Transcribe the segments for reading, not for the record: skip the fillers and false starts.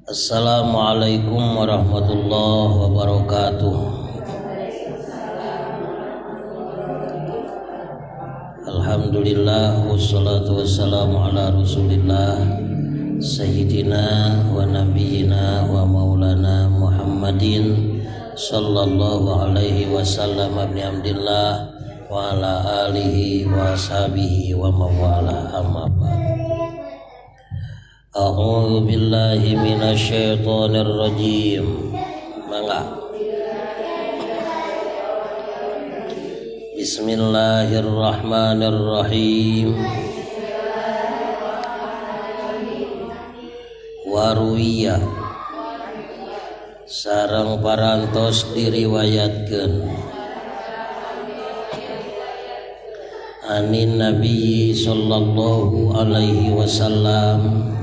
Assalamualaikum warahmatullahi wabarakatuh. Alhamdulillah wassalatu wassalamu ala Rasulillah sayyidina wa nabiyyina wa maulana Muhammadin sallallahu alaihi wasallam ibn Abdillah wa ala alihi wa ashabihi wa mawala, amma ba'd. A'udzu billahi minasyaitonir rajim. Mangga. Bismillahirrahmanirrahim. Waruwiya sareng parantos diriwayatkeun anin Nabi sallallahu alaihi wasallam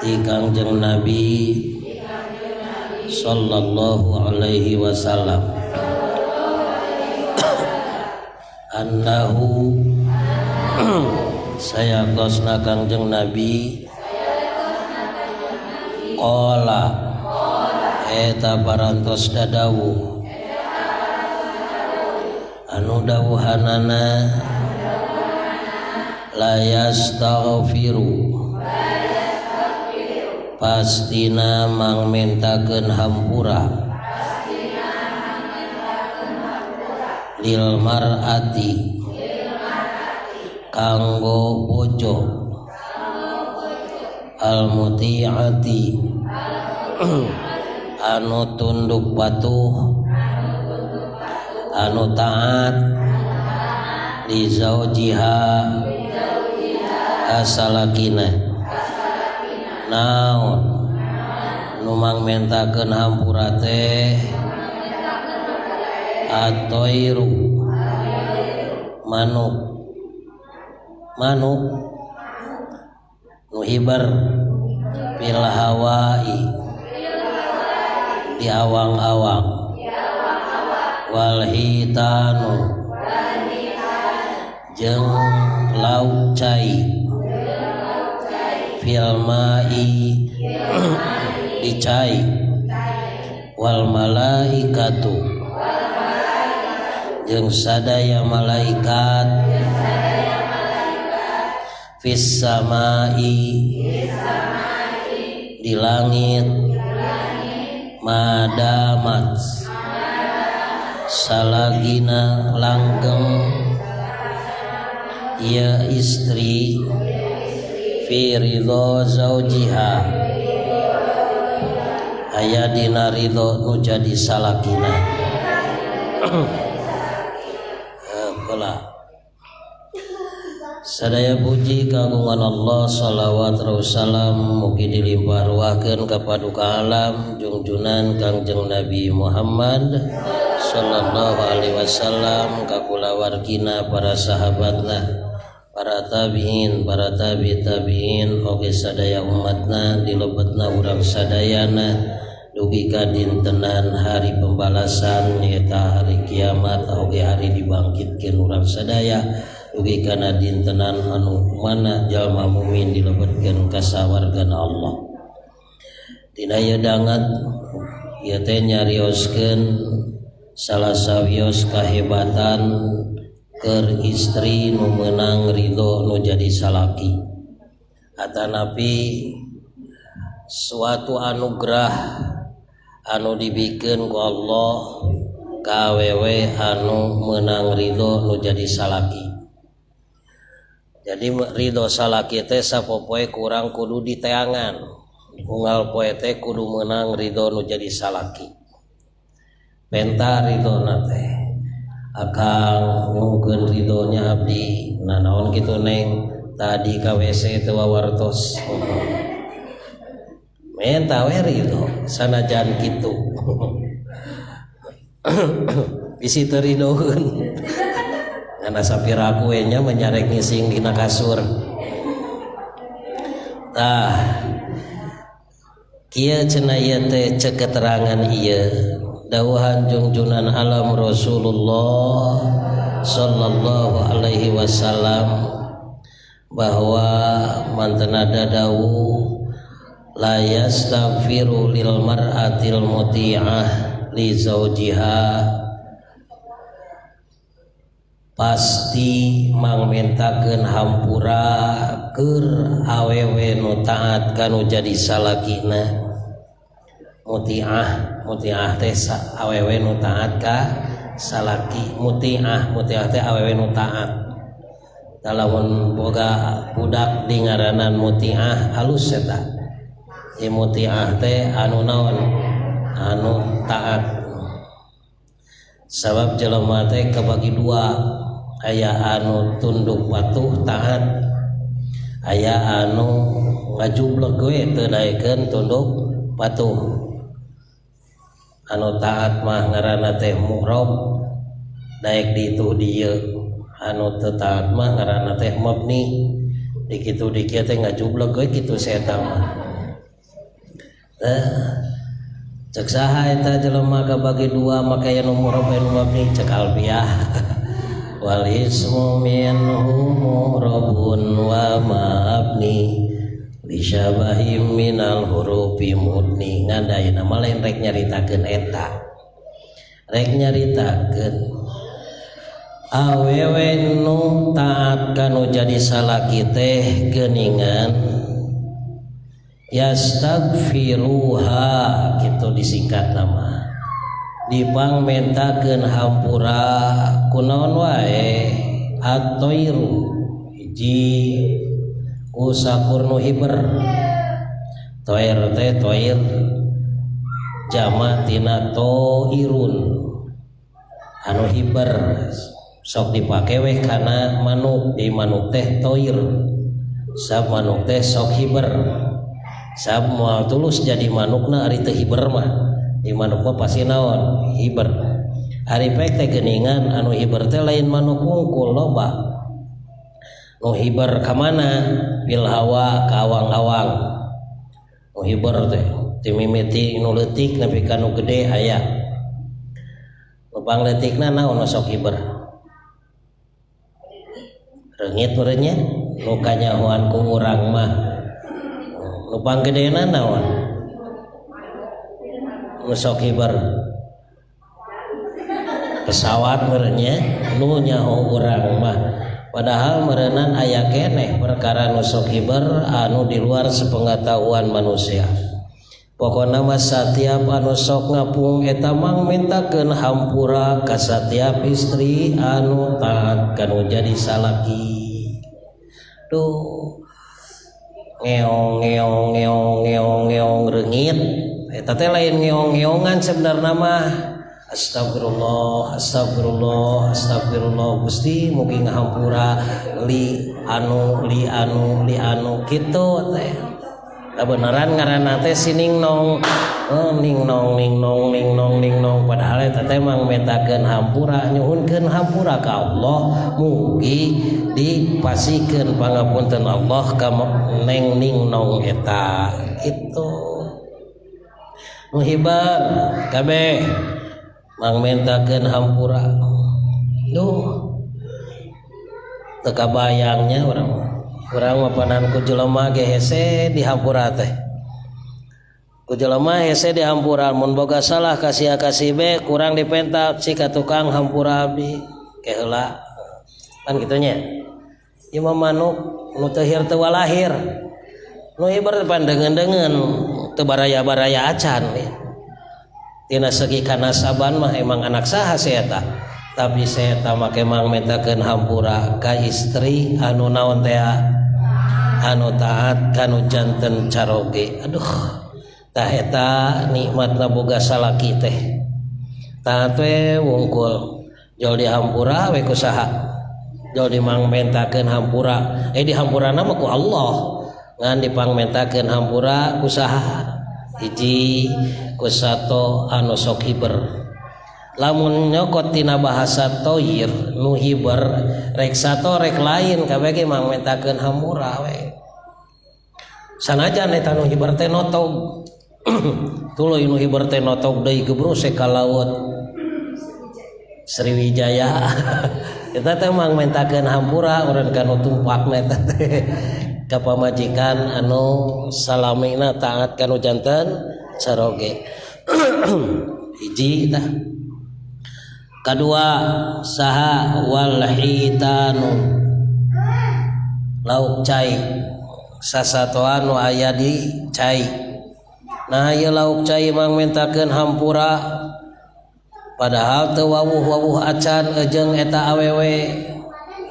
ti Kangjeng Nabi sallallahu alaihi wasallam annahu sayatosna Kangjeng Nabi qala eta parantos dadawuh anu dawuhanana la yastaghfiru pastina mangmentakeun hampura lil mar'ati kanggo bojo al muti'ati anu tunduk patuh anu taat li zaujiha kasalakina naon nu mangmentakeun hampura teh atoiru manuk manuk nu hibar fil hawai di awang-awang wal hitanu jeung lauk cai fil ma'i di cai wal malaikatu jeung sadaya malaikat fis samai di langit madamat salagina langgeng ieu istri fi ridho zaujiha aya dina ridho nu jadi salakina. Sadaya puji kagungan Allah, salawat salam mugi dilimpah ruahkeun ka paduka alam jungjunan Kangjeng Nabi Muhammad sallallahu alaihi wasallam ka kulawargina para sahabatna, para tabiin, para tabi tabiin oge sadaya umatna dilebetna urang sadayana dugi ka dintenan hari pembalasan nyaeta hari kiamat oge hari dibangkitkeun urang sadaya dugi kana dintenan anu mana jalma mukmin dilebetkeun ka sawargana Allah. Dina ieu danget ieu teh nyarioskeun salah sawios kahebatan keur istri nu meunang ridho nu jadi salaki atanapi suatu anugerah anu dibikeun ku Allah ka awewe anu meunang ridho nu jadi salaki. Jadi ridho salaki teh sapopoe kurang kudu diteangan, unggal poe teh kudu meunang ridho nu jadi salaki. Penta ridho na teh akang ngungkeun ridhonya abdi, nah naon kitu neng tadi ka WC teu wawartos. Menta we ridho sanajan kitu. Bisi teu ridoheun. Ngana sapiraku we nya menyarek ngising dina kasur. Tah kieu cenah ieu teh cek keterangan ieu dawuhan jungjunan alam Rasulullah sallallahu alaihi wasallam Bahwa mantena dawuh la yastaghfiru lil mar'atil muti'ah li zaujiha, pasti mangmentakeun hampura keur awewe nu taat kanu jadi salakina. Muti'ah, muti'ah teh awewe nu taat ka salaki. Muti'ah, muti'ah teh awewe nu taat. Lamun boga budak di ngaranan muti'ah halus eta. Ieu muti'ah teh anu naon? Anu taat. Sabab jelema teh kabagi dua, aya anu tunduk patuh taat, aya anu ngajubleg we teu daekeun tunduk patuh. Anu taat mah ngaranna teh mu'rob, daek ditu dieu. Anu teu taat mah ngaranna teh mabni, di kitu di kieu teh ngajubleg we kitu setan mah. Tah cek saha eta jelema kabagi dua maka aya nu mu'rob aya nu mabni? Cek Alfiah. Wal ismu minhu mu'rabun wa mabni li syabahim minal hurufi mudni. Ngan ayeuna mah lain rek nyaritakeun eta, rek nyaritakeun awewe nu taat kanu jadi salaki teh geuningan yastaghfiruha, kitu disingkat nama dipangmentakeun hampura kunaon wae atoiru hiji ku sakur nu hiber. Toir teh toir jama tina toirun anu hiber, sok dipake weh kana manuk, di manuk teh toir, sab manuk teh sok hiber, sab moal tulus jadi manukna ari teu hiber mah, di manuk mah pasti naon hiber. Ari pek teh geuningan anu hiber teh lain manuk wungkul, loba nu hiber ka mana bil hawa ka awang-awang. Nu hiber teh ti mimiti nu leutik nepi ka nu gede aya. Nu pangleutikna naon nu sok hiber? Reungit meureun nya nu kanyahoan ku urang mah. Nu panggedena naon nu sok hiber? Pesawat meureun nya nu nyaho urang mah. Padahal meureunan aya keneh perkara nu sok hiber anu di luar sepengetahuan manusia. Pokona mah satiap anu sok ngapung eta mang mintakeun hampura ka satiap istri anu taat kanu jadi salaki. Duh, ngeong ngeong ngeong ngeong ngeong reungit eta teh lain ngeong-ngeongan sebenarna mah. Astagfirullah, astagfirullah, astagfirullah, Gusti mugi ngahampura li anu li anu li anu kitu teh. Beneran ngaranna teh si ning nong, oh, ning nong ning nong ning nong ning nong, padahal eta teh mang metakeun hampura, nyuhunkeun hampura ka Allah, mugi dipasikeun pangapunten Allah ka neng ning nong eta kitu. Nu hibar kabeh mang mentakeun hampura. Duh, teu kabayangnya urang mah. Urang mah panan ku jelema ge hese dihampura teh. Ku jelema hese dihampura, mun boga salah ka si A ka si B kurang dipenta si ka tukang hampura abdi ke heula. Kan kitu nya. Ieu mah manuk nu teu hir teu walahir. Nu hiber pan deungeun-deungeun teu baraya-baraya acan. Tina segi kanasaban mah emang anak saha si eta. Tapi si eta mah emang mentakeun hampura ka istri anu naon teh anu taat kanu janten caroge. Aduh, tah eta nikmatna boga salaki teh. Taat we wungkul, jol dihampura we ku saha, jol dimangmentakeun hampura. Dihampurana mah ku Allah, ngan dipangmentakeun hampura ku saha? Hiji ku sato anu sok hiber. Lamun nyokot tina bahasa toir nu hiber, rek sato rek lain kabeh ge mangmentakeun hampura we. Sanajan eta nu hiber teh notog. Tuluy nu hiber teh notog deui gebruse ka laut Sriwijaya. Eta teh mang mentakeun hampura urang kanu tumpakna eta teh ka pamajikan anu salamina taat kanu janten caroge. Hiji tah. Kadua saha wal hitanu lauk cai sasatoan nu aya di cai. Nah ieu lauk cai mang mentakeun hampura padahal teu wawuh-wawuh acan jeung eta awewe.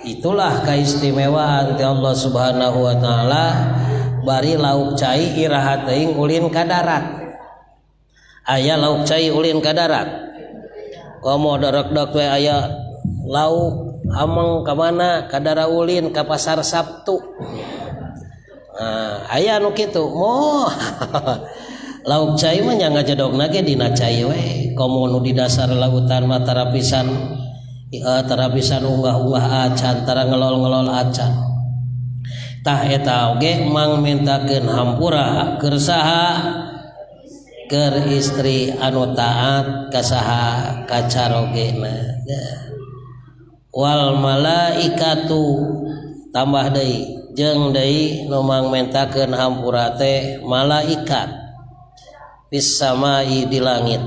Itulah kaistimewaan ti Allah Subhanahu wa taala bari lauk cai iraha teuing ulin ka darat. Aya lauk cai ulin ka darat. Komo dorok-dok we aya lauk ameng ka mana ka dara ulin ka pasar Sabtu. Nah, aya nu kitu moh. Lauk cai mah nya ngajedogna ge dina cai we. Komo nu di dasar lautan mah tarapisan tarapisan unggah-unggah acan tara ngelol-ngelol acan. Tah eta oge mang mintakeun hampura keur saha? Keur istri anu taat ka saha? Ka carogena. Wal malaikatu tambah deui jeung deui nu mang mentakeun hampura teh malaikat fis samai di langit.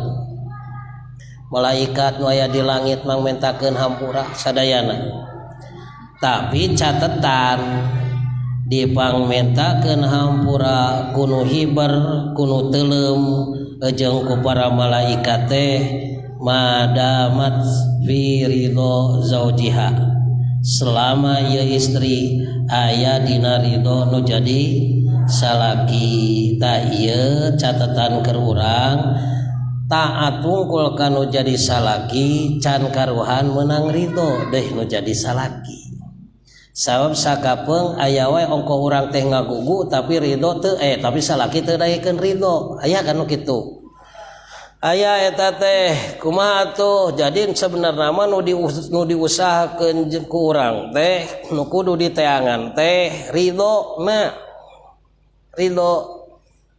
Malaikat nu aya di langit mang mentakeun hampura sadayana. Tapi catetan dipangmentakeun hampura kunu hiber kunu teuleum jeung ku para malaikat teh madamat fi ridho zaujiha, selama ieu istri aya dina ridho nu jadi salaki. Tah ieu catatan keur urang taat wungkul kanu jadi salaki can karuhan meunang ridho deh nu jadi salaki. Sabab sakapeung aya wae ongko urang teh ngagugu tapi ridho teu tapi salaki teu daekeun ridho. Aya kan nu kitu. Aya eta teh kumaha atuh? Jadi sebenarna mah nu diusahakeun ku urang teh nu kudu diteangan teh ridho na. Ridho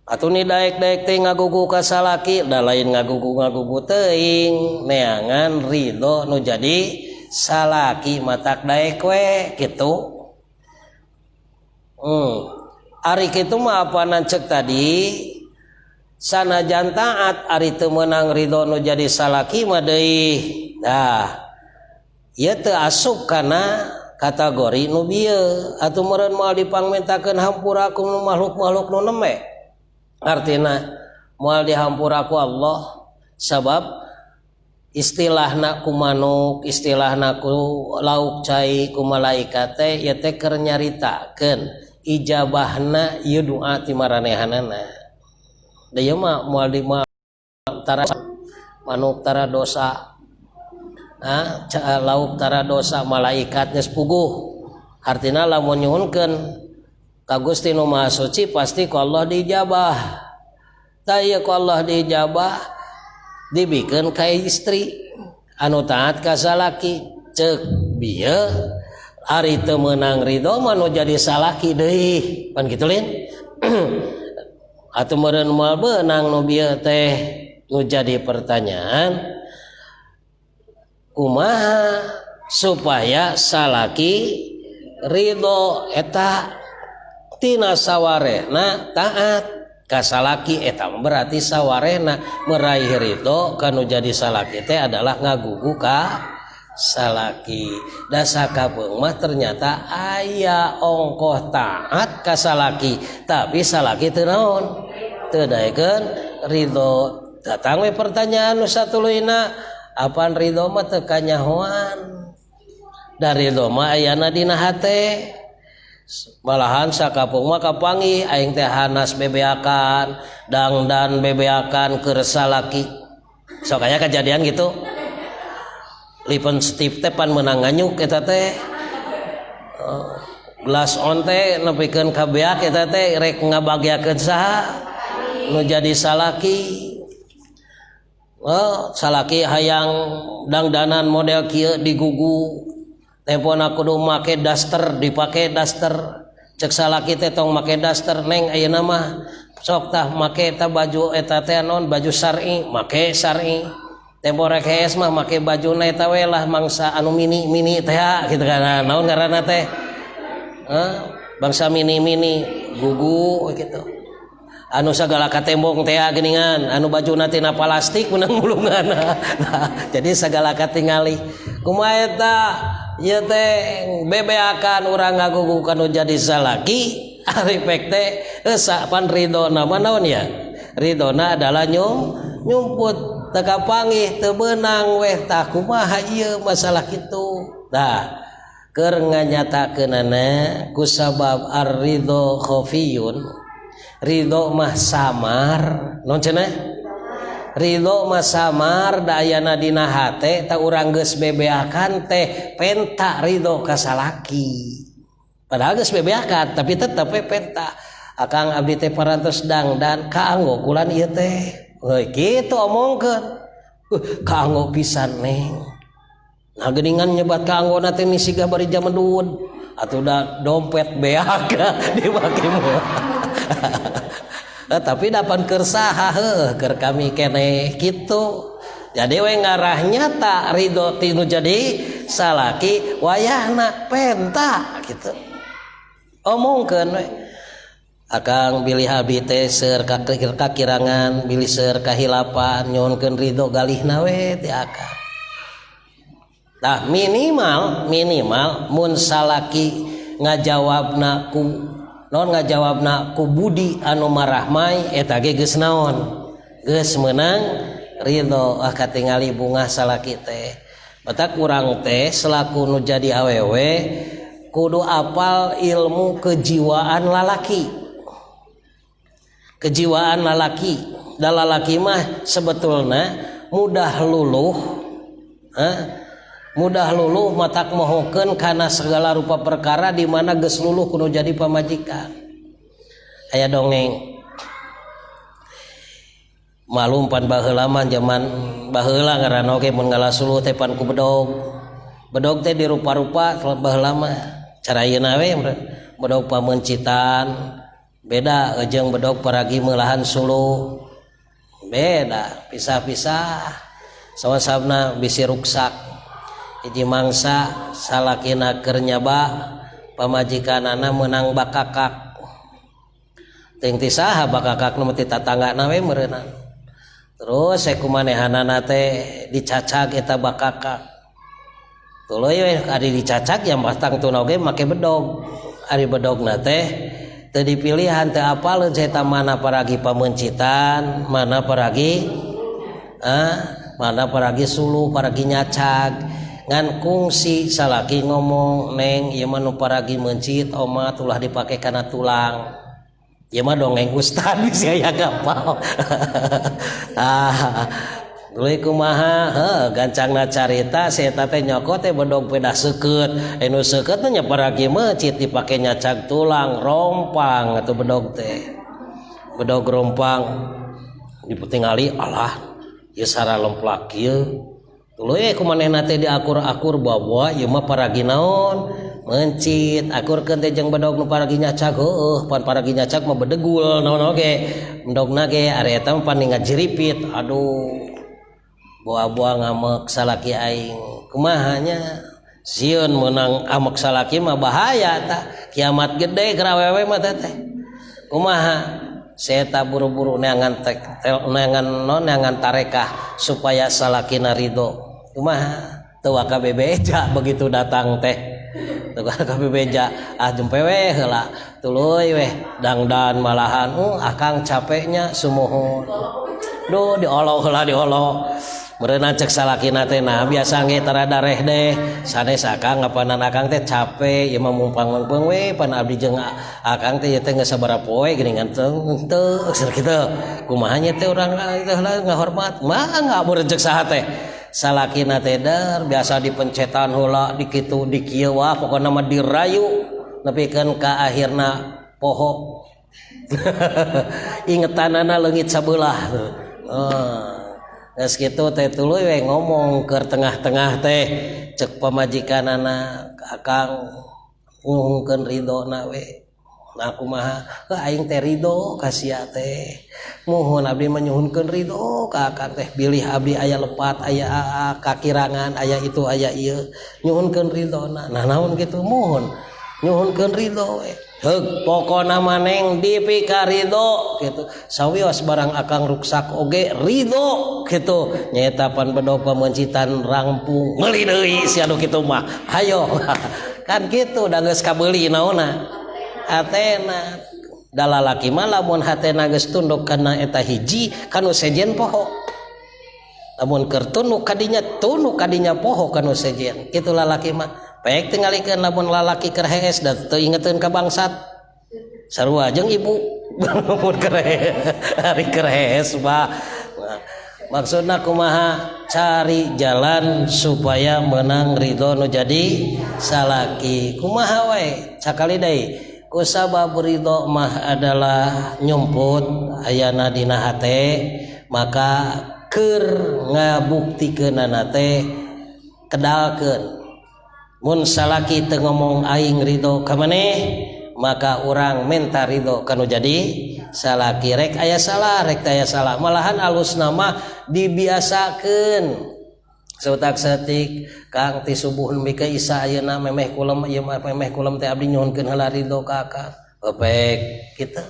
atuh ni daek-daek teh ngagugu ka salaki da lain ngagugu-ngagugu teuing neangan ridho nu jadi salaki matak daek we kitu. Ari kitu mah apanan cek tadi sanajan taat ari teu meunang ridho nu jadi salaki mah deui. Nah ieu teu asup kana kategori nu bieu atuh meureun moal dipangmentakeun hampura ku makhluk-makhluk nu neme. Artina moal dihampura ku Allah sabab istilahna ku manuk, istilahna ku lauk cai, ku malaikat teh ieu teh keur nyaritakeun ijabahna ieu doa ti maranehanana. Da ieu mah moal di tara manuk tara dosa, lauk tara dosa, malaikat geus puguh. Artina lamun nyuhunkeun ka Gusti Nu Maha Suci pasti ku Allah diijabah. Tah ieu ku Allah diijabah dibikeun ka istri anu taat ka salaki. Ceuk bieu ari teu meunang ridho mah nu jadi salaki deui pan kitu lin. Atuh meureun moal beunang nu bieu teh nu jadi pertanyaan kumaha supaya salaki ridho eta tina sawarehna taat ka salaki. Eta berarti sawarehna meraih ridho kanu jadi salaki teh adalah ngagugu ka salaki. Da sakapeung mah ternyata aya ongkoh taat ka salaki tapi salaki teu naon teu daekeun ridho. Datang we pertanyaan nu satuluyna apaan ridho mah teu kanyahoan. Da ridho mah ayana dina hate. Malahan sakapeung mah kapanggih aing teh hanas bebeakan dangdan bebeakan keur salaki. Sok aya kejadian gitu. Lipen stip teh pan meunang nganyuk eta teh. Blas on teh nepikeun ka beak eta teh rek ngabagiakeun saha nu jadi salaki. Oh, salaki hayang dangdanan model kieu digugu. Tempona kudu make daster, dipake daster. Cek salaki teh tong make daster neng ayeuna mah sok tah make eta baju eta teh naon baju syar'i, make syar'i. Tempo rek hees mah make bajuna eta we lah mangsa anu mini-mini teh gitu kan. Naon ngaranna teh? Bangsa mini-mini gugu gitu. Anu sagala katembong teh geuningan, anu bajuna tina plastik menang mulungan. Nah, jadi sagala katingali. Kumaha eta? Ieu teh bebeakan urang ngagugu kanu jadi salaki, ari pek teh pan ridona mah naon ya? Ridona adalah nyumput teu kapanggih teu beunang weh tah kumaha ieu masalah kitu. Tah keur nganyatakeunana kusabab ar-ridho khafiyun, ridho mah samar, naon cenah? Ridho mah samar da ayana dina hate tah urang geus bebeakan teh penta ridho ka salaki. Padahal geus bebeakan tapi tetep we penta. Akang abdi teh parantos dangdan kaanggo kulan ieu teh. Heuy kitu omongkeun. Kaanggo pisan neng. Nah geuningan nyebat kaanggona teh misiga bari jamedud. Atuh da dompet beak dipake moal. Tapi dapan keur saha heuh keur kami keneh kitu. Jadi we ngarahnya tak ridho tinu jadi salaki wayahna penta gitu. Omongkeun we. Akang bilih abdi teh seur kakirangan bilih seur kahilapan nyuhunkeun ridho galihna we ti akang. Tah minimal mun salaki ngajawabna ku naon ngajawabna ku budi anu marahmai eta ge geus naon geus meunang ridho. Ah katingali bungah salaki teh. Batak urang teh selaku nu jadi awewe kudu apal ilmu kejiwaan lalaki. Kejiwaan lalaki, da lalaki mah sebetulna mudah luluh, mudah luluh matak mohokeun kana segala rupa perkara di mana geus luluh kudu jadi pamajikan. Aya dongeng malum pan baheula mah zaman baheula ngaranna oge mun ngala suluh teh pan ku bedog. Bedog teh dirupa-rupa baheula mah cara ayeuna we bedog pamencitan beda jeung bedog paragi meulahan suluh beda pisah-pisah sawasabna bisi ruksak hiji mangsa salakina keur nyaba pamajikanana meunang bakakak teuing ti saha bakakak nu ti tatanggana we meureunna terus sekumanehanana teh dicacag eta bakakak tuluy we ari dicacag yang pastang tuna oge make bedog ari bedogna teh teu dipilihan teu apaleun eta mana paragi pamencitan mana paragi mana paragi suluh paragi nyacag ngan kungsi salaki ngomong neng ieu mah nu paragi mencit omat ulah dipake kana tulang ieu mah dongeng ustad bisi aya gapal. Ah tuluy kumaha heuh gancangna carita si eta teh nyokot teh bedog pedah seukeut anu seukeut teh nya paragi meucit dipake nyacag tulang rompang atuh bedog teh bedog rompang diputingali alah ieu sara lomplak ieu tuluy kumanehna teh diakur-akur bawa ieu mah paragi naon mencit akurkeun teh jeung bedog nu paragi nyacag heueuh pan paragi nyacag mah bedegul naon oge bedogna ge ari eta mah pan ngajiripit aduh boa-boa ngamek salaki aing kumaha nya sieun meunang amek salaki mah bahaya tah kiamat gede keur awewe mah teh kumaha saya buru-buru neangan neangan non neangan tarekah supaya salakina ridho kumaha teu waka bebeja begitu datang teh teu waka bebeja ah jempe we heula tuluy weh dangdan malahan akang capeknya sumuhun duh diolok heula diolok meureunna cek salakina teh nah biasa ge tarada reh deh sanes akang ngapanan akang teh capek ieu mah mumpang-mumpang we pan abdi jeung akang teh ieu teh geus sabaraha poe geuningan teu teu kitu kumaha nya teh urang teh lah ngahormat mah ngabur cek saha teh salakina teh der biasa dipencetan heula dikitu dikieu wah pokona mah dirayu nepikeun ka akhirna poho ingetanana leungit sabelah geus kitu teh tuluy we ngomong keur tengah-tengah teh cek pamajikanana akang ngungkeun ridona we Nah kumaha heuh aing teh ridho ka sia teh. Muhun abdi mah nyuhunkeun ridho ka akang teh bilih abdi aya lepat aya kakirangan aya itu aya ieu nyuhunkeun ridhona. Nah naon kitu muhun nyuhunkeun ridho we. Heug pokona maneng dipika ridho kitu. Sawios barang akang ruksak oge ridho kitu. Nyaeta pan bedog pameuncitan rangpung meuli deui sia nu kitu mah. Hayo. Kan kitu da geus kabeuli naonna. Hatena da lalaki mah lamun hatena geus tunduk kana eta hiji kanu sejen poho. Lamun keur tunduk kadinya tunduk kadinya poho kanu sejen. Kitu lalaki mah. Pek tingalikeun lamun lalaki keur hees da teu ingeteun ka bangsat. Sarua jeung ibu lamun keur hari keur hees mah. Maksudna kumaha cari jalan supaya menang ridho nu jadi salaki. Kumaha wae sakali deui kusabab ridho mah adalah nyumput ayana dina hate maka keur ngabuktikeunana teh kedalkeun. Mun salaki teu ngomong aing ridho ka maneh maka urang minta ridho kanu jadi salaki rek aya salah rek teu aya salah malahan alus nama dibiasakeun sautak saeutik Kang ti subuh nepi ka isya ayeuna memeh kulem ieu mah memeh kulem teh abdi nyuhunkeun heula ridho ka akang pepek kitu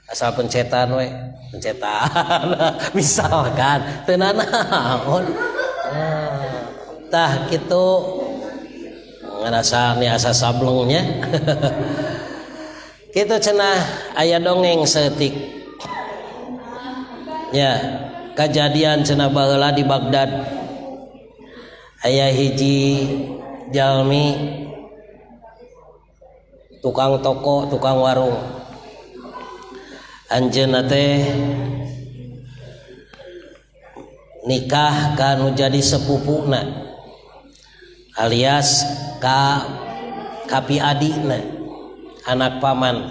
asal pencetan we pencetan misalkan teu nanaon tah kitu ngerasa ni asa sablengnya kitu cenah aya dongeng saeutik ya kejadian cenah baheula di Baghdad aya hiji jalmi tukang toko tukang warung anjeunna teh nikah ka nu jadi sepupuna alias ka kapi adina anak paman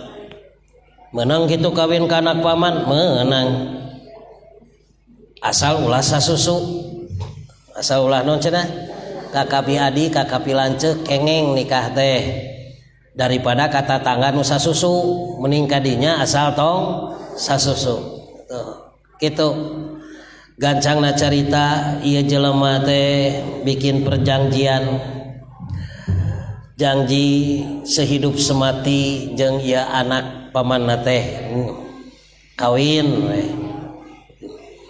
menang gitu kawin ka anak paman menang asal ulah sasusu asal ulah non cenah ka kapi adi ka kapi lanceuk kengeng nikah teh daripada kata tangga nu sasusu mending kadinya asal tong sasusu tuh kitu gancangna carita ieu jelema teh bikin perjanjian janji sehidup semati jeung ieu anak pamanna teh kawin we.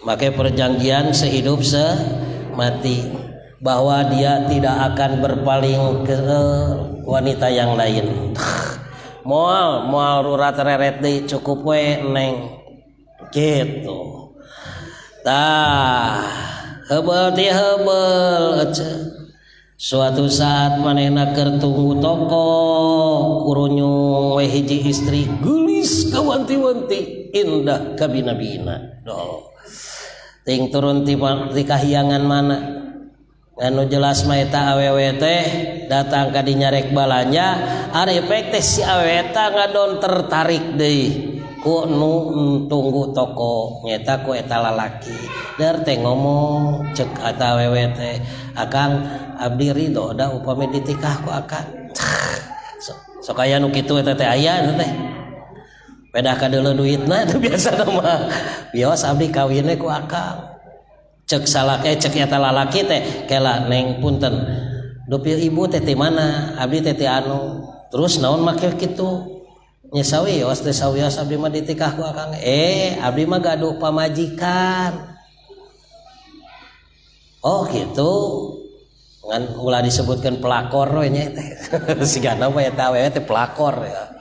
Make perjanjian sehidup semati bahwa dia tidak akan berpaling ke wanita yang lain. Moal moal rurat reret deui cukup we neng gitu. Tah heubeul ti heubeul ece. Suatu saat manehna keur tunggu toko kurunyung we hiji istri geulis kawanti-wanti indah kabina-bina. Doh. Ting turun ti kahiyangan mana anu jelas mah eta awewe teh datang ka dinya rek balanja ari pek teh si awewe ta ngadon tertarik deui ku nu tunggu toko nyeta ku eta lalaki der teh ngomong cek eta awewe teh akang abdi ridho da upami ditikah ku akang sok aya nu kitu eta teh aya teh pedah kadeuleu duitna itu biasa mah bios abdi kawinnya ku akang cek salake cek eta lalaki teh kela neng punten dupil ibu teh ti mana abdi teh ti anu terus naon make kitu nya sawios teh sawios abdi mah ditikah ku akang abdi mah gaduh pamajikan oh gitu ngan ulah disebutkan pelakor we nya teh sigana mah eta we teh pelakor ya.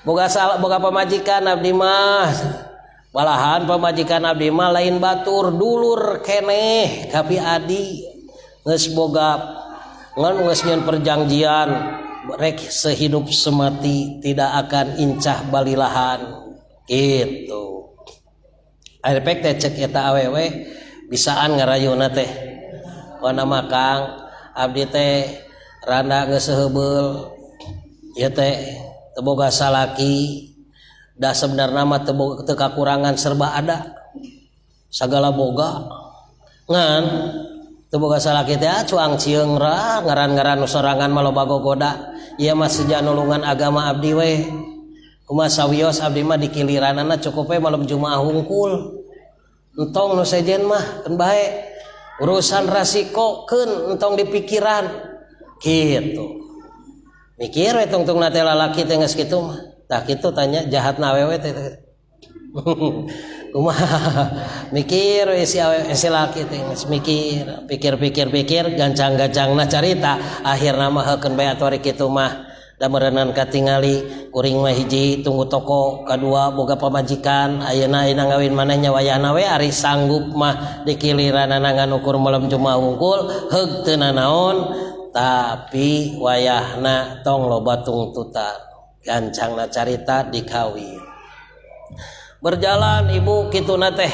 Boga salah boga pamajikan abdi mah malahan pamajikan abdi mah lain batur dulur keneh kapi adi geus boga ngan geus nyeun perjanjian rek sehidup semati tidak akan incah balilahan gitu. Ari pek teh cek eta awewe bisaan ngarayuna teh wana mah Kang abdi teh randa geus heubeul ieu teh teu boga salaki da sebenarna mah teu kakurangan serba ada sagala boga ngan Teu boga salaki teh cuang cieung ra ngaran-ngaran nu sorangan mah loba gogoda. Ieu mah seja nulungan agama abdi we. Kumaha sawios abdi mah dikiliranana cukup we malam Jumaah hungkul. Entong nu sejen mah keun bae. Urusan rasiko keun entong dipikiran. Kitu. Mikir we tungtungna teh lalaki teh geus kitu mah. Tah kitu tanya jahatna awewe teh. Kumaha mikir we si awewe si laki teh geus mikir, pikir-pikir-pikir gancang-gancangna carita akhirna mah heukeun bae atuh ari kitu mah. Da meureunan katingali kuring mah hiji tunggu toko, kadua boga pamajikan, ayeuna ayeuna ngawin maneh nya wayahna we ari sanggup mah dikiliranana ngan ukur malam Jumaah hungkul heug teu nanaon tapi wayahna tong loba tungtutan. Gancangna carita dikawin. Berjalan ibu kituna teh.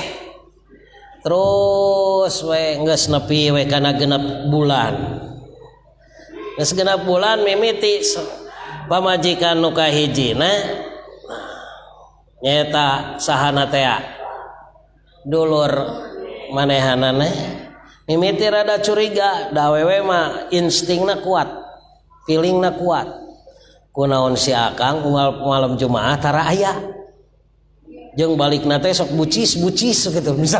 Terus we geus nepi we kana genep bulan. Geus genep bulan mimiti pamajikan nu kahijina nyaeta sahana teh dulur manehanana mimiti rada curiga da awewe mah instingna kuat, feelingna kuat. Kunaon si akang unggal malam Jumaah tara aya. Jeung balikna teh sok bucis-bucis gitu. Bisa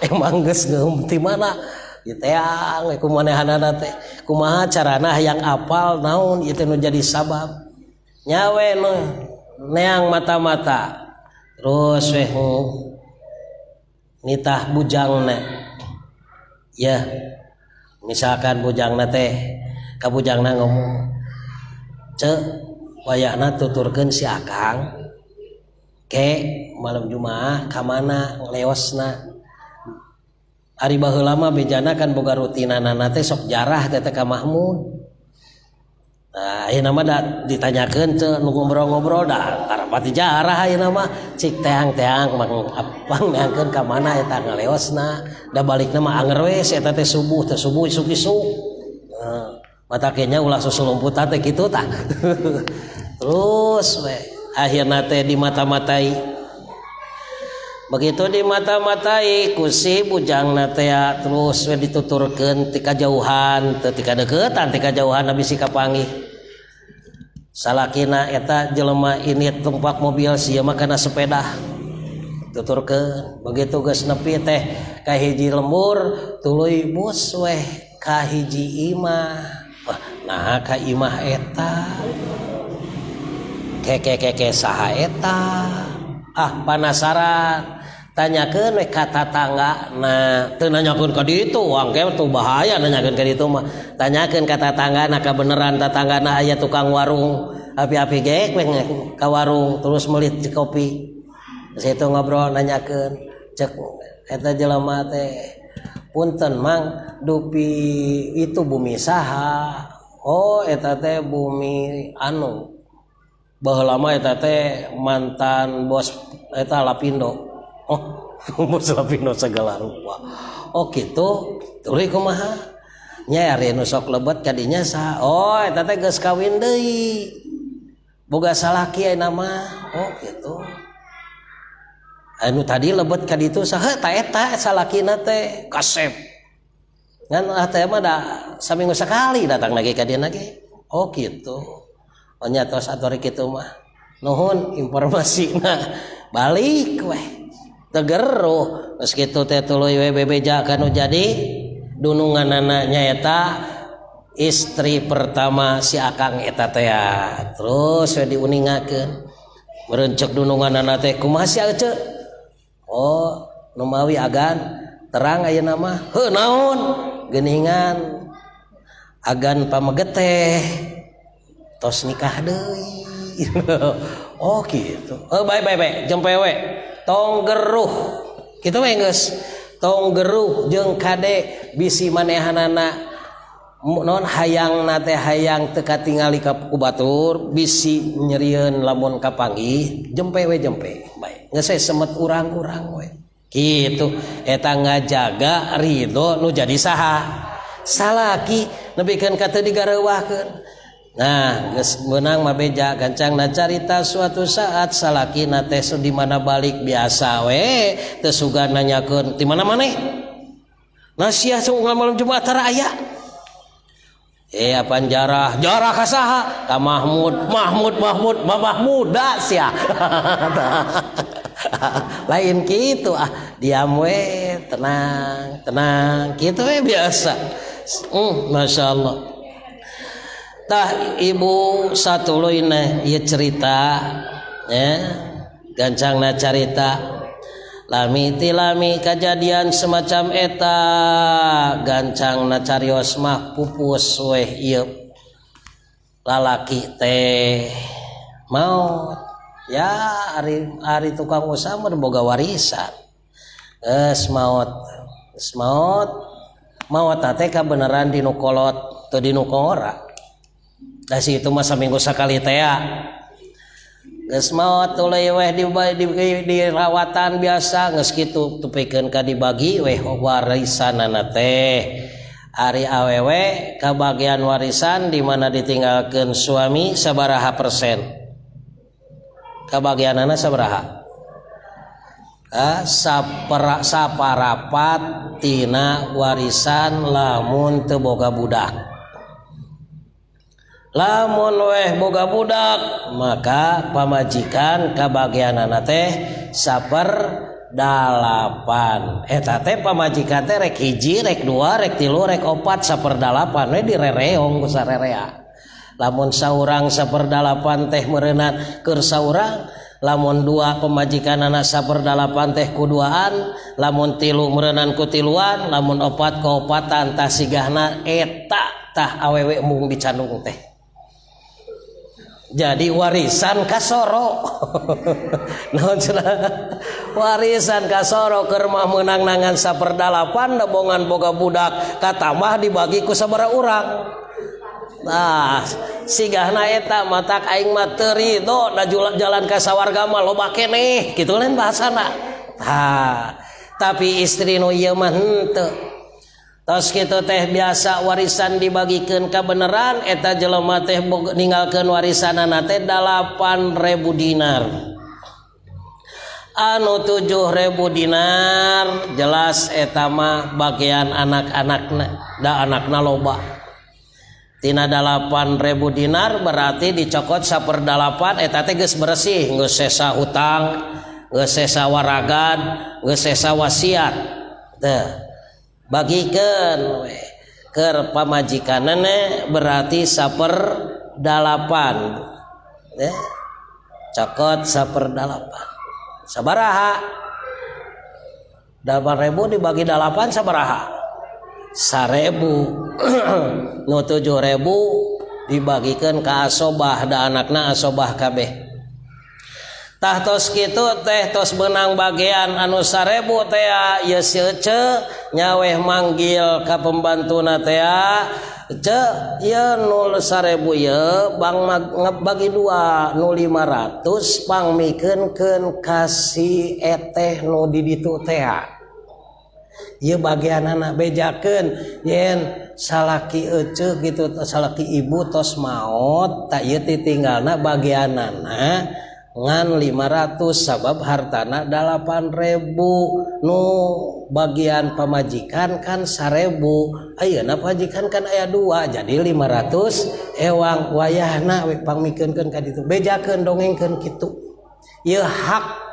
emang geus ngeum ti mana? Diteang we kumanehanana teh. Kumaha carana hayang apal naon ieu teh nu jadi sabab. Nyawe nu neang mata-mata. Terus we nitah bujangna. Ya, misalkan bujangna teh ka bujangna ngomong, "Ceu, wayahna tuturkeun si akang ke malam Jumaah ka mana ngeleosna." Ari baheula mah bejana kan boga rutinanana teh sok jarah teh ka Mahmud. Nah, ayeuna mah da ditanyakeun teu nu ngobrol-ngobrol da tarapati jarah ayeuna mah cik teang-teang mang apang neangkeun ka mana eta ngaleosna da balikna mah anger we eta teh subuh teh subuh isuk-isuk. Nah, mata kenya ulah susulumputan teh kitu tah. Terus we akhirna teh dimata-matai. Begitu dimata-matai ku si bujangna teh terus we dituturkeun ti kajauhan teu ti kadeuketan ti kajauhan bisi kapanggih. Salakina eta jelema ini tumpak mobil sia mah kana sepeda. Tuturkeun begitu geus nepi teh ka hiji lembur tuluy bus weh ka hiji imah. Wah, naha ka imah eta? Keke saha eta? Ah, penasaran. Tanyakeun we ka tatangga. Nah, teu nanyakeun ka ditu, wangke tuh bahaya nanyakeun ka ditu mah. Tanyakeun ka tatangga, nah kabeneran tatanggana aya tukang warung. Api-api geek we ka warung terus meuli kopi. Situ ngobrol nanyakeun, cek eta jelema teh, "Punten Mang, dupi itu bumi saha?" "Oh, eta teh bumi anu. Baheula mah eta teh mantan bos eta Lapindo." Oh, bos Lapindo segala rupa. Oh gitu, tuluy kumaha? Nya ari nu sok lebet ka dinya saha? Oh, eta teh geus kawin deui. Boga salaki ayeuna mah. Oh gitu. Anu tadi lebet ka ditu saha? Ta eta salakina teh kasep. Ngan ah teh mah da saminggu sakali datang lagi ka dieu lagi. Oh gitu. Oh nya tos atur kitu mah. Nuhun informasina. Balik weh. Tegeruh. Geus kitu teh tuluy we bebeja kanu jadi dununganana nyaeta istri pertama si akang eta teh. Terus we diuningakeun. Merencek dununganana teh kumaha sia ece? Oh, numawi agan terang ayeuna mah. Heuh naon? Geuningan agan pameget teh tos nikah deui. Oh gitu. Oh bae bae bae jempe we. Tong geruh. Kitu we geus. Tong geruh jeung kade bisi manehanana non hayangna teh hayang teu katingali ka ku batur bisi nyerieun lamun kapanggih jempe we jempe. Bae. Geus we semet urang-urang we. Kitu eta ngajaga ridho nu jadi saha? Salaki nepikeun ka teu digareuwahkeun. Nah, geus meunang mah beja gancangna carita suatu saat salakina teh di mana balik biasa we teu sugan nanyakeun di mana maneh. Nasiah unggal malam Jumat tara aya. Apaan jarah? Jarah ka saha? Ka Mahmud. Mahmud, Mahmud, ma Mahmuda sia. Lain kitu ah, diam we, tenang, tenang, kitu we biasa. Masya Allah. Tah ibu satuluyna ieu cerita ya, gancangna carita. Lami ti lami kajadian semacam eta gancangna carios mah pupus weh ieu lalaki teh maot. Ya ari ari tukang usaha mah boga warisan. Geus maot. Geus maot. Maot teh kabeneran dinu kolot teu dinu ora. Da si itu mah saminggu sakali teh ya. Geus maot tuluy weh di rawatan biasa geus kitu tepikeun ka dibagi weh warisanana teh. Ari awewe kabagian warisan di mana ditinggalkeun suami sabaraha persen? Kabagianana sabaraha? Saparapat tina warisan lamun teu boga budak. Lamun weh boga budak maka pamajikan kabagianana teh 1/8. Eta teh pamajikan teh rek hiji, rek dua, rek tilu, rek opat, 1/8 we direreong ku sarerea. Lamun saurang 1/8 teh meureunana keur saurang, lamun dua pamajikanana 1/8 teh kuduaan, lamun tilu meureunan ku tiluan, lamun opat ku opatan. Tah sigahna eta tah awewe embung dicandung teh. Jadi warisan kasoro. Naon cenah? Warisan kasoro keur mah meunang nangan 1/8 dabongan boga budak katambah dibagi ku sabaraha urang. Nah, sigahna eta matak aing mah teu ridho da jalan ka sawarga mah loba keneh kitu lain bahasana. Tah, tapi istri nu ieu mah henteu. Tos kitu teh biasa warisan dibagikeun kabeneran eta jelema teh ninggalkeun warisanana teh 8.000 dinar. Anu 7.000 dinar jelas eta mah bagian anak-anakna, da anakna loba. Tina 8.000 dinar berarti dicokot 1/8 eta teh geus beresih, geus sesa hutang, geus sesa waragad, geus sesa wasiat. Teh bagikeun we keur pamajikanana berarti 1/8 ya, cokot 1/8 sabaraha? 8.000 dibagi 8 sabaraha? 1.000. Nu 7.000 dibagikan ke asobah, da anakna asobah kabeh. Tah tos kitu teh tos benang bagian anu 1.000 teh ieu si Ece nyaweh manggil ka pembantuna teh, "Ce, ieu nu 1.000 ieu bang bagi dua, nu 500 pangmikeunkeun ka si eteh nu di ditu teh. Ieu bagianana bejakeun yen salaki ece gitu, salaki ibu tos maot, tak ieu titinggalna bagianana ngan 500 sabab hartana 8.000, nu bagian pamajikan kan 1.000, ayeuna pamajikan kan aya dua, jadi 500 ewang wayahna we pangmikeunkeun ka ditu, bejakeun dongengkeun kitu. Ieu hak,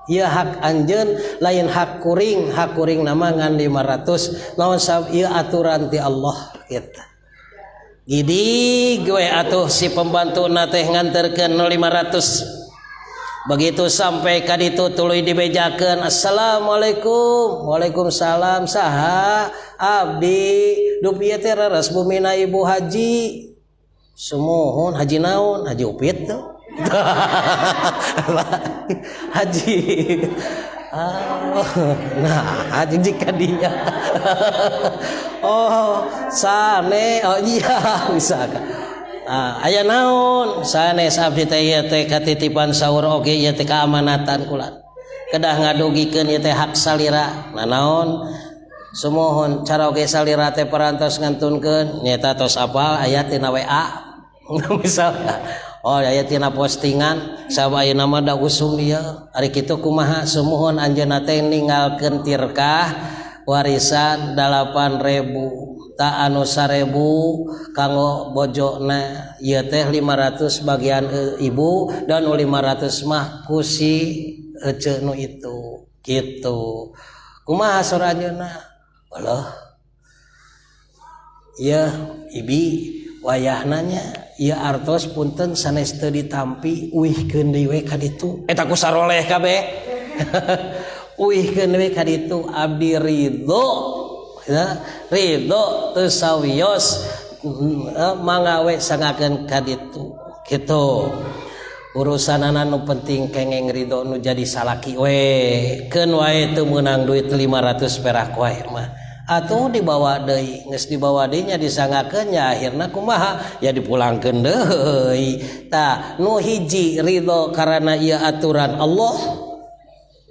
ieu hak anjeun, lain hak kuring, hak kuring nama ngan 500, naon sabab ieu aturan ti Allah kitu." Gidi gue atuh si pembantu teh nganterkeun 500. Begitu sampai ka ditu tuluy dibejakeun, "Assalamualaikum." "Waalaikumsalam, saha?" "Abdi dupi ieu teh reres bumina Ibu Haji." "Sumuhun, haji naon?" "Haji Upit tuh." Haji. Oh, nah haji jika dia. "Oh, sane, oh iya bisa." "Ah, aya naon?" "Sanes abdi teh ieu teh katitipan saur oge ieu teh keamanatan kula. Kedah ngadugikeun ieu teh hak salira." "Nah naon?" "Sumuhun, cara oge salira teh parantos ngantunkeun nyaeta tos apal aya tina WA misalnya. Oh aya tina postingan sabab ayeuna mah da usum ieu. Ari kitu kumaha? Sumuhun, anjeunna teh ninggalkeun tirkah Warisan 8.000 tak anu 1.000 kanggo bojona ieu teh 500 bagian ibu dan 500 mah ku si ece nu itu gitu. Kumaha sora anjeunna? Walah ieu ibi wayahna nya ieu artos punten sanes teu ditampi uihkeun deui we ka ditu eta ku saroleh kabeh. Uihkeun we ka ditu abdi ridho ya, ridho teu sawios mangga we sangakeun ka ditu kitu. Urusanana nu penting kengeng ridho nu jadi salaki we keun wae teu meunang duit 500 perak wae mah. Atuh dibawa deui geus dibawa deui nya disangakeun nya akhirna kumaha ya dipulangkeun deui. Tah nu hiji ridho karena ieu aturan Allah,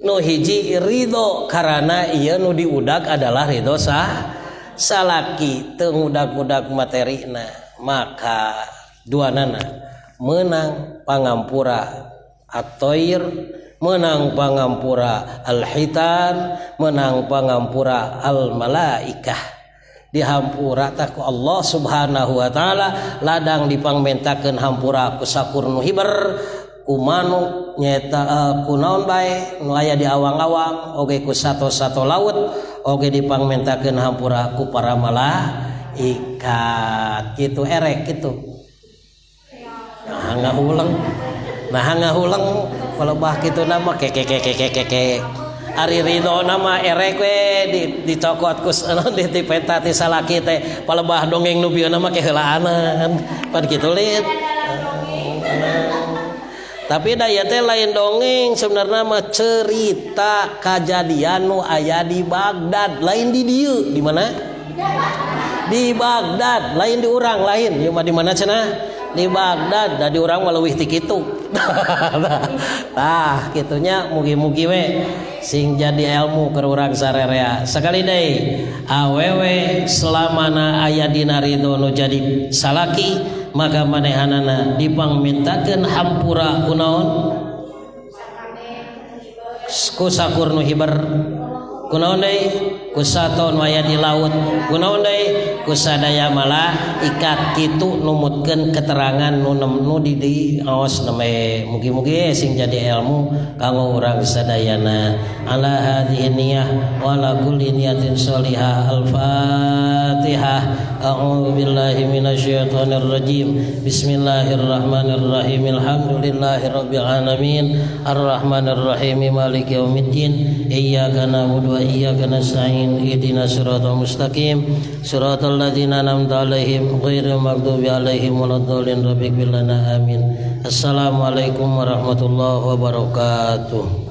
nu hiji ridho karena ieu nu diudag adalah ridho sah salaki teu ngudag-ngudag materina. Maka duanana menang pangampura at-toir, menang pangampura al-hitan, menang pangampura al-malaikah. Dihampura tah ku Allah Subhanahu wa taala ladang dipangmentakeun hampura ku sakur nu hiber ku manuk nyata ku naon bae nu aya di awang-awang oge ku sato-sato laut oge dipangmentakeun hampura ku para malaikat kitu erek kitu. Nah ngahuleng, nah ngahuleng palebah kitu nama ke ke ke ke ke ke. Ari ridho nama erek we dicokot ku dipenta ti salaki teh palebah dongeng nu bieu nama ke heulaanan pan kitu lit. Tapi da ieu teh lain dongeng sebenarnya mah cerita kajadian nu aya di Baghdad, lain di dieu. Di mana? Di Baghdad, lain di urang lain. Ieu mah di mana cenah? Di Baghdad, da di urang mah leuwih ti kitu. Tah kitunya mugi-mugi we sing jadi ilmu keur urang sarerea. Sakali deui awewe selamana aya dina ridho nu jadi salaki maka manehanana dipangmintakeun hampura kunaon? Ku sakur nu hiber. Kunaon deui? Ku sato nu aya di laut. Kunaon deui? Ku sadaya malaikat kitu numutkeun keterangan nu nu di aos neme. Mugi-mugi sing jadi ilmu kanggo urang sadayana. Ala hadhihi niyah wa ala kulli niyatin sholihah. Al-Fatihah. A'udzu billahi minasyaitonir rajim. Bismillahirrahmanirrahim. Alhamdulillahirabbil alamin. Arrahmanirrahim. Maliki yaumiddin. Iyyaka na'budu wa iyyaka nasta'in. Ihdinas siratal mustaqim. Siratal ladzina an'amta 'alaihim ghairil maghdubi 'alaihim waladdallin. Rabbighfir lana amin. Assalamualaikum warahmatullahi wabarakatuh.